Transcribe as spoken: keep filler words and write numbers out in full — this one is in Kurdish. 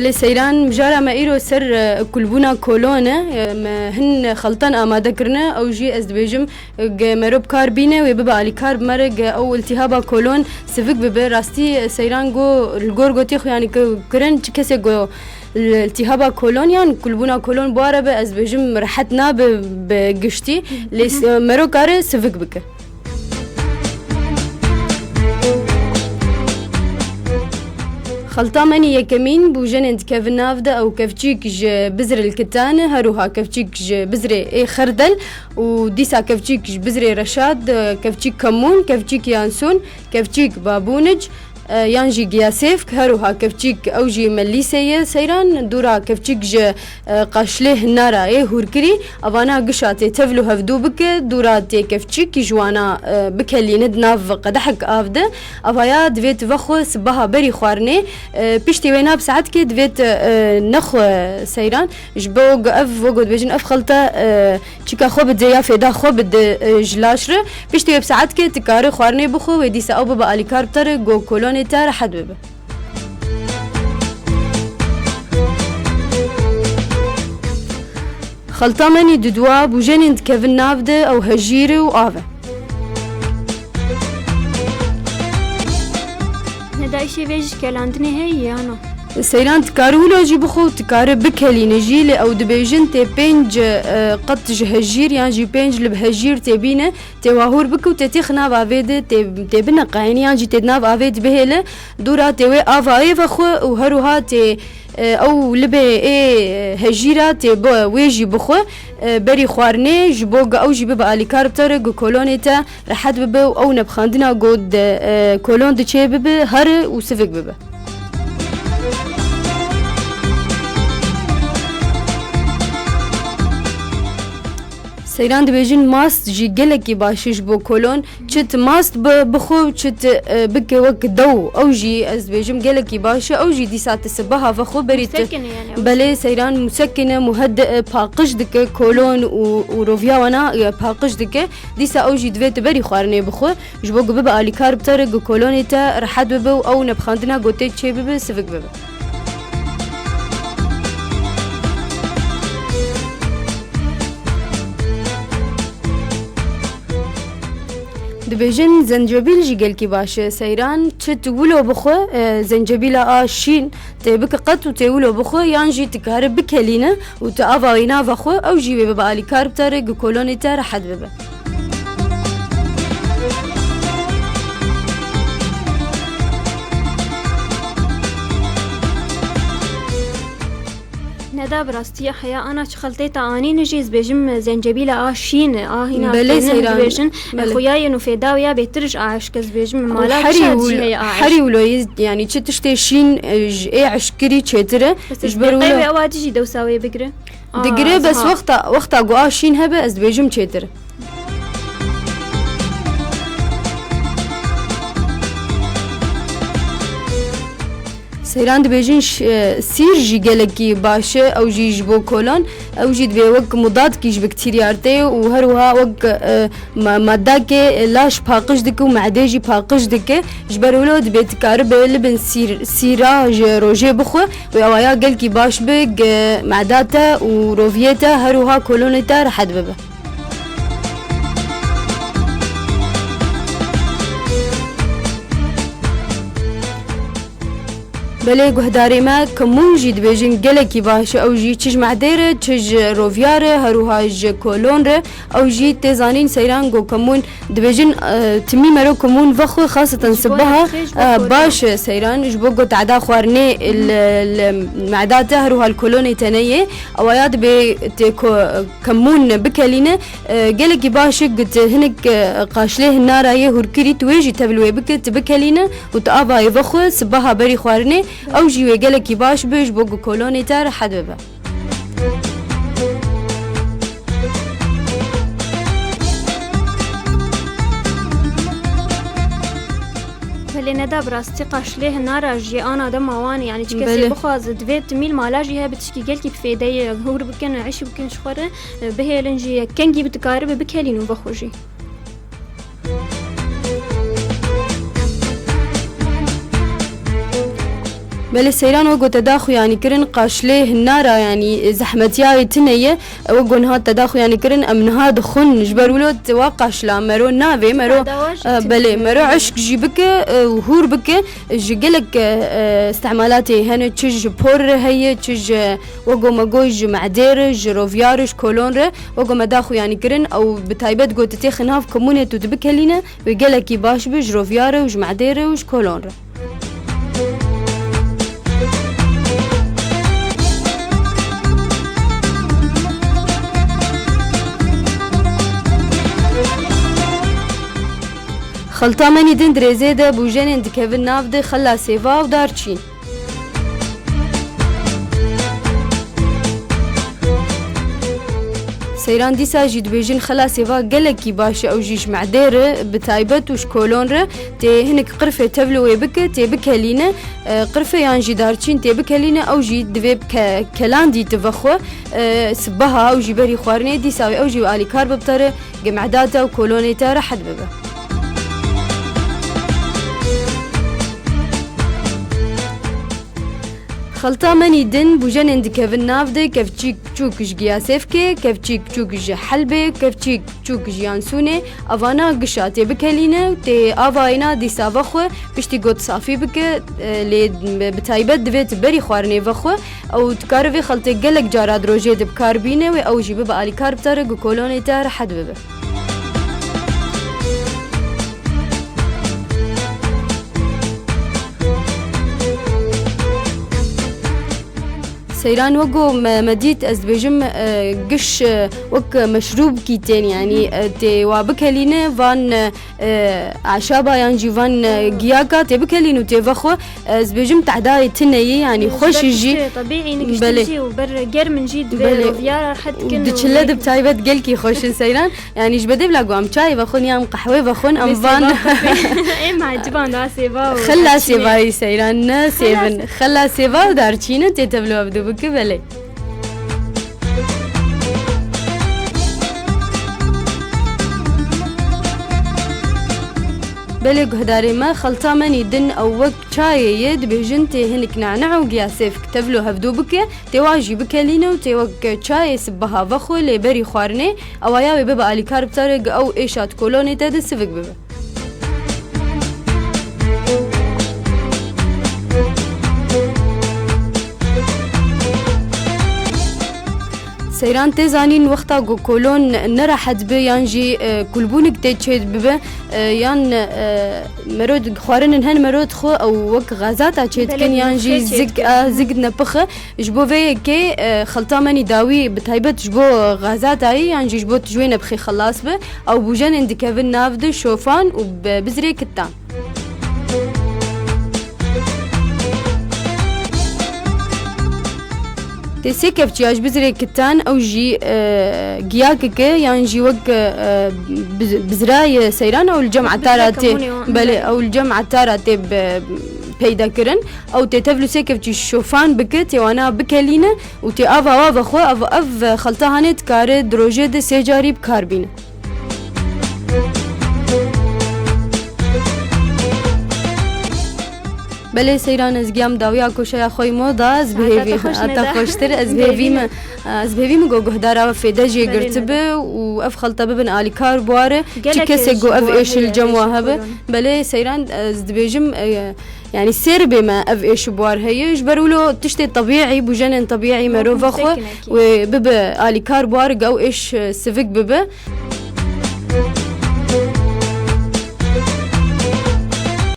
Lê seyran mijara me îro ser, e, kulbûna kolon e. E, me hin xeltan amade kirine, ew jî ez dibêjim, e, ge mero bi kar bîne, wê bibe alîkar bi me re, ge ew iltîhaba kolon sivik bibe. Rastî, e, seyran go, li gor gotê xwe, yanî ki-, kirin, çi kesê go l-, iltîhaba kolon yan kulbûna kolon bi wa re be, ez dibêjim rehet nabe bi giştî. Lê s-, e, mero kare sivik bike. Xelta menî yekemîn bûjenên dikevin nav de, ew kevçîk ji bizrê lkitan, her wiha kevçîk ji bizrê ê xerdel û dîsa kevçîk ji bizrê reşad, kevçîk kemûn, kevçîk yansûn, kevçîk babûnic, e, yan jî giyasêvk, her wiha kevçîk ew jî melîsê ye seyran, dûra kevçîk ji e, qaşlê hinara ê hûrkirî, avana gişa tê tevl û hevdû bike, dûra tê kevçîkî ji wana, e, bikelîne di nav qedehek av de. Avaya divêt vexwe sibaha berî xwarinê, e, piştî wê nav saetkê divêt, e, nexwe seyran. Ji bo ku ev, wek ku dibêjin, ev xelte, e, çika xwe bide ya fêda xwe bide, e, ji laş re. Piştî wê bi saetkê tu kare xwarinê bixwe, wê dîsa ew bibe alîkar bi te re, ku kolonê te rehet bibe. Xelta menî didwa bûjenên dikevin nav de, ew hejîr û av e. Neda, îşê vê jî kelandinê heye ya na? Seyran dikare wilo jî bixwe û dikare bikelîne jî, lê ew dibêjin tê pênc, e, qet ji hejîr yan jî pênc lib hejîr tê bîne. Tê wahûr bike û tê têxi nav avê de, tê, tê bineqayîne yan jî tê di nav avê de bihêle, dûra tê wê avayê vexwe û her wiha tê, e, ew libê ê, e, hejîra tê bi wê jî bixwe, e, berî xwarinê, ji bo ku ew jî bibe alîkar bi te re, ku kolonê te rehet bibe û ew nebixandina ku di, e, kolon de çê bibe, here û sivik bibe. Seyran dibêjin mast jî gelekî baş e ji bo kolon. Çi tu mast bi-, bixwe û çi tu, e, bike wek dew. Ew jî ez dibêjim gelekî baş e. Ew jî dîsa tu sibeha vexwe berî tu. Musekin e yani, ew Belê jî. Seyran musekin e, muheddi e, paqij dike kolon û, û roviya wana, e, paqij dike. Dîsa ew jî divê tu berî xwarinê bixwe. Ji bo ku bibe alîkar bi te re, ku kolonê te rehet bibe û ew nebixandina ku tê çê bibe, sivik bibe. Dibêjin zencebîl jî gelkî baş e. Seyran çi tu wilo bixwe, e, zencebîla a şîn tê bike qet û tê wilo bixwe, yan jî tu kare bikelîne û tu ava wî nava xwe, ew jî wê bibe alîkar bi te re, ku kolonê te rehet bibe. Neda, bi rastî heya ana çi xeltê te anîne jî, ez bêjim zencebîla a şîn, a hîna Belê, tênin seyran. Dibêjin, Belê. Xuya yên û fêda wê ya bêtir ji a eşk, ez bêjim Û mala herî kişa û-, jî heye a eşk. Herî wilo yê, yanî çi tiştê şîn, e, ji ê eşkirî çêtir e. Bes ez Ji ber bêqey wilo wê ewa dijî dewsa wê bigire. Digire, bes wexta, wexta ku a şîn hebe, ez dibêjim çêtir. Seyran dibêjin ş-, e, sîr jî gelekî baş e, ew jî ji bo kolon, ew jî divê wek mudadkî ji biktîriyar tê û her wiha wek, e, ma-, madakê laş paqij dike û me'dê jî paqij dike. Ji ber wilo dibê tu karibe li bin sîr-, sîra ji rojê bixwe. Wê awaya gelkî baş be, ge meda te û roviyê te her wiha kolonê te rehet bibe. Belê guhdarê me, kemûn jî dibêjin gelekî baş e, ew jî çi ji me'dê re, çi ji roviya re, her wiha ji kolon re, ew jî tê zanîn seyran go kemûn Dibêjin, e, timî mero komûn vexwe, xaseten Ji bo sibeha, yexê, ji bo e, kolon. Baş e seyran, ji bo ku teda xwarinê li, li meda te her wiha li kolonê te neyê. Ewaya dibê tê ko-, kemûn bikelîne. E, gelekî baş e, ku tu hinek, e, qaşlê hinara yê hûrkirî tu wê jî tevil wê bike, tu bikelîne û tu avayê vexwe, sibeha berî xwarinê, ew jî wê gelekî baş be, ji bo ku kolonê te rehet bibe. Belê neda bi rastî qaşlê hinara jî ana dema wan e, yanî çi kesê Belê. Bixwaze divê timîl mala jî hebe tişkî gelkî bi fêde ye, hûr bikin, îş bikin ji xwe re, bihêlin jî kengî bi dikaribe bikelîn û vexwe jî. Belê seyran wek got te da xuyanî kirin, qaşlê hinara, yanî zehmetiyayê tune ye. Wek got niha te da xuyanî kirin, em niha dixwin. Ji ber wilo te wa qaşla mero navê, mero, Dawa jî e, tune belê, ye. Mero eşk jî bike, e, û hûr bike. Ji gelek, e, e, îstihmalatê hene, çi ji por re heye, çi ji, wek got me got, ji medê re, ji rovyar re, ji kolon re. Wek got me da xuyanî kirin, ew bi taybet got te têxin nav komûnê tu dibikelîne. Wê gelekî baş be ji rovyar re û ji medê re û ji kolon re. Xelta menî din di rêzê de bûjenên dikevin nav de xela sêva û darçîn. Seyran dîsa jî dibêjin xela sêva gelekî baş e, ew jî ji medê re bi taybet û ji kolon re tê hinek qirfê tevlê wê bike, tê bikelîne, e, qirfê yan jî darçîn tê bikelîne, ew jî divê ke-, kelandî tu vexwe, e, sibeha ew jî berî xwarinê dîsa wê ew jî wê alîkar bibtare, gi meda te û kolonê te rehet bibe. Xelta menî din bûjenên dikevin nav de, kevçîk çûk ji giya sêvkê, kevçîk çûk ji helbê, kevçîk çûk ji yansûnê. Evana gişa tê bikelîne, tê avayêna dîsa vexwe, piştî got safî bike, e, lê bi taybet divê tu berî xwarinê vexwe. Ew dikare vê xeltê gelek cara di rojê de bi kar bîne, wê ew jî bibe alîkar bi te re, ku kolonê te rehet bibe. Seyran wek ku me, me dît, ez dibêjim, e, giş, e, wek meşrûbkî tên, yanî, e, tê wa bikelîne, van, e, e, eşaba yan jî van, e, giyaka tê bikelîn û tê vexwe. Ez dibêjim tehdayê tune ye, yanî xweş e jî. Tebîî, ne giştin jî û ber germ in jî divê rovyara rehet dikin û di çile de bi taybet gelkî xweş in seyran. Yanî ji bedê bila ku em çayê vexwin ya em qehwê vexwin, em van. Ê me eciban da sêva û xela sêvayî seyran, ne sêvin. Xela sêva û darçîne tê tevlo ev du bike, belê. Belê guhdarê me, xelta menî din ew wek çayê ye, dibêjin tê hinik nane û giya sêvk tevlo hevdû bike, tê wa jî bikelîne û tê wek çayê sibeha vexwe lê berî xwarinê, ewa ya wê bibe alîkar bi te re, gi ew êşa di kolonê te de sivik bibe. Seyran tê zanîn wexta ku kolon nerehet bi yan jî, e, kulbûnik tê çê bibe, e, yan, e, mero di-, xwarinin hen mero dixwe ew wek xezata çê dikin yan jî zik, a, zik dine pixi. Ji bo vê yekê, e, xelta menî dawî bi taybet ji bo xezatayî yan jî ji bo tu ji wê nebixê xelas bi, ew bûjenên dikevin nav de şofan û bi-, bizrê kitan. Tê sê kevçiya ji bizrê kitan ew jî, e, giyakeke yan jî wek, e, biz-, bizra ye seyran ew li cem etara tê. Belê, ew li cem etara tê bi-, peyda kirin. Ew tê tevlû sê kevçî şofan bike, tê wana bikelîne û tê ava wa vexwe, ev, ev xelta hanê dikare di rojê de sê carî bi kar bîne. Belê seyran ez giyam dawiya koşeya xwe yî moda, ez bihêvî. Heta xweştir, ez bihêvî me. Ez bihêvî me ku guhdara we fêde jê girtibe û ev xelta bibin alîkar bi ware. Çi kesek ku ev êş li cem wa hebe. Belê seyran ez dibêjim, e, yanî sê ribê me ev êş bi war heye. Ji ber wilo tiştê tebîî, bûjenên tebîî mero vexwe wê bibe alîkar bi war, ge ew êş, e, sivik bibe.